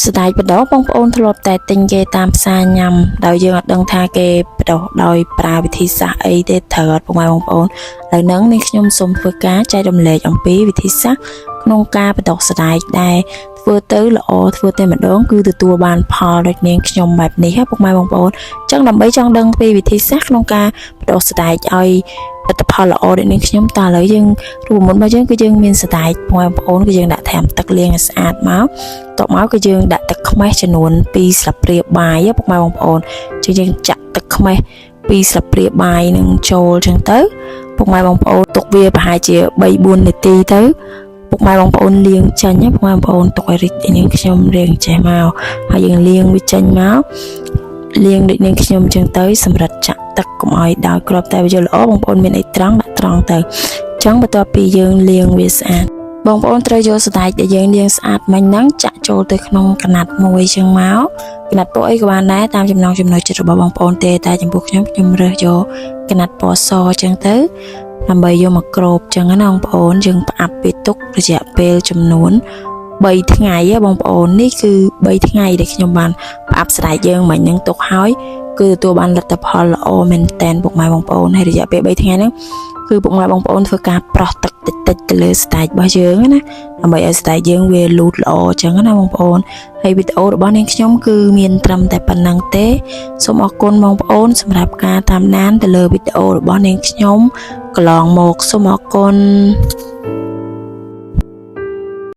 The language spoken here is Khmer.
សណ្តែកបណ្ដុះបងប្អូនធ្លាប់តែទិញគេតាមផ្សារញ៉ាំដោយយើងអត់ដឹងថាគេបណ្ដុះដោយប្រើវិធីសាស្ត្រអីទេត្រូវអត់ពុកម៉ែបងប្អូនឥឡូវហ្នឹងនេះខ្ញុំសូមធ្វើការចែករំលែកអំពីវិធីសាស្ត្រក្នុងការបណ្ដុះសណ្តែកដែលធ្វើទៅល្អធ្វើតែម្ដងគឺទទួលបានផលដូចនាងខ្ញុំបែបនេះហ៎ពុកម៉ែបងប្អូនអញ្ចឹងដើម្បីចង់ដឹងពីវិធីសាស្ត្រក្នុងការបណ្ដុះសណ្តែកឲ្យលទ្ធផលល្អដូចនាងខ្ញុំតើឥឡូវយើងរូបមន្តរបស់យើងគឺយើងមានសណ្តែកពុកម៉ែបងប្អូនគឺយើងដាក់ថែមទឹកលាងឲ្យស្អាតមក តបមកគឺយើងដាក់ទឹកខ្មេះចំនួន2ស្លាបព្រាបាយពុកម៉ែបងប្អូនជាងយើងចាក់ទឹកខ្មេះ2ស្លាបព្រាបាយនឹងចូលចឹងទៅពុកម៉ែបងប្អូនទុកវាប្រហែលជា3 4នាទីទៅពុកម៉ែបងប្អូនលាងចេញណាពុកម៉ែបងប្អូនទុកឲ្យរីកនាងខ្ញុំរៀងចេះមកហើយយើងលាងវាចេញមកលាងដូចនាងខ្ញុំចឹងទៅសម្រាប់ចាក់ទឹកកុំឲ្យដោយគ្រាប់តែវាយល់ល្អបងប្អូនមានអីត្រង់ដាក់ត្រង់ទៅចឹងបន្ទាប់ពីយើងលាងវាស្អាត បងប្អូនត្រូវយកសណ្តែកដែលយើងលាងស្អាតមិញហ្នឹងចាក់ចូលទៅក្នុងកណាត់មួយចឹងមកកណាត់ពណ៌អីក៏បានដែរតាមចំណង់ចំណូលចិត្តរបស់បងប្អូនទេតែចំពោះខ្ញុំខ្ញុំរើសយកកណាត់ពណ៌សចឹងទៅដើម្បីយកមកគ្របចឹងណាបងប្អូនយើងផ្អាប់វាទុករយៈពេលចំនួន3ថ្ងៃហ៎បងប្អូននេះគឺ3ថ្ងៃដែលខ្ញុំបានផ្អាប់សណ្តែកយើងមិញហ្នឹងទុកហើយគឺទទួលបានលទ្ធផលល្អមែនតែនពុកម៉ែបងប្អូនហើយរយៈពេល3ថ្ងៃហ្នឹងគឺពុកម៉ែបងប្អូនធ្វើការប្រោះទឹកតិចតិចទៅលើសណ្តែករបស់យើងណាដើម្បីឲ្យសណ្តែកយើងវាលូតល្អចឹងណាបងប្អូនហើយវីដេអូរបស់នាងខ្ញុំគឺមានត្រឹមតែប៉ុណ្ណឹងទេសូមអរគុណបងប្អូនសម្រាប់ការតាមដានទៅលើវីដេអូរបស់នាងខ្ញុំកន្លងមកសូមអរគុណ។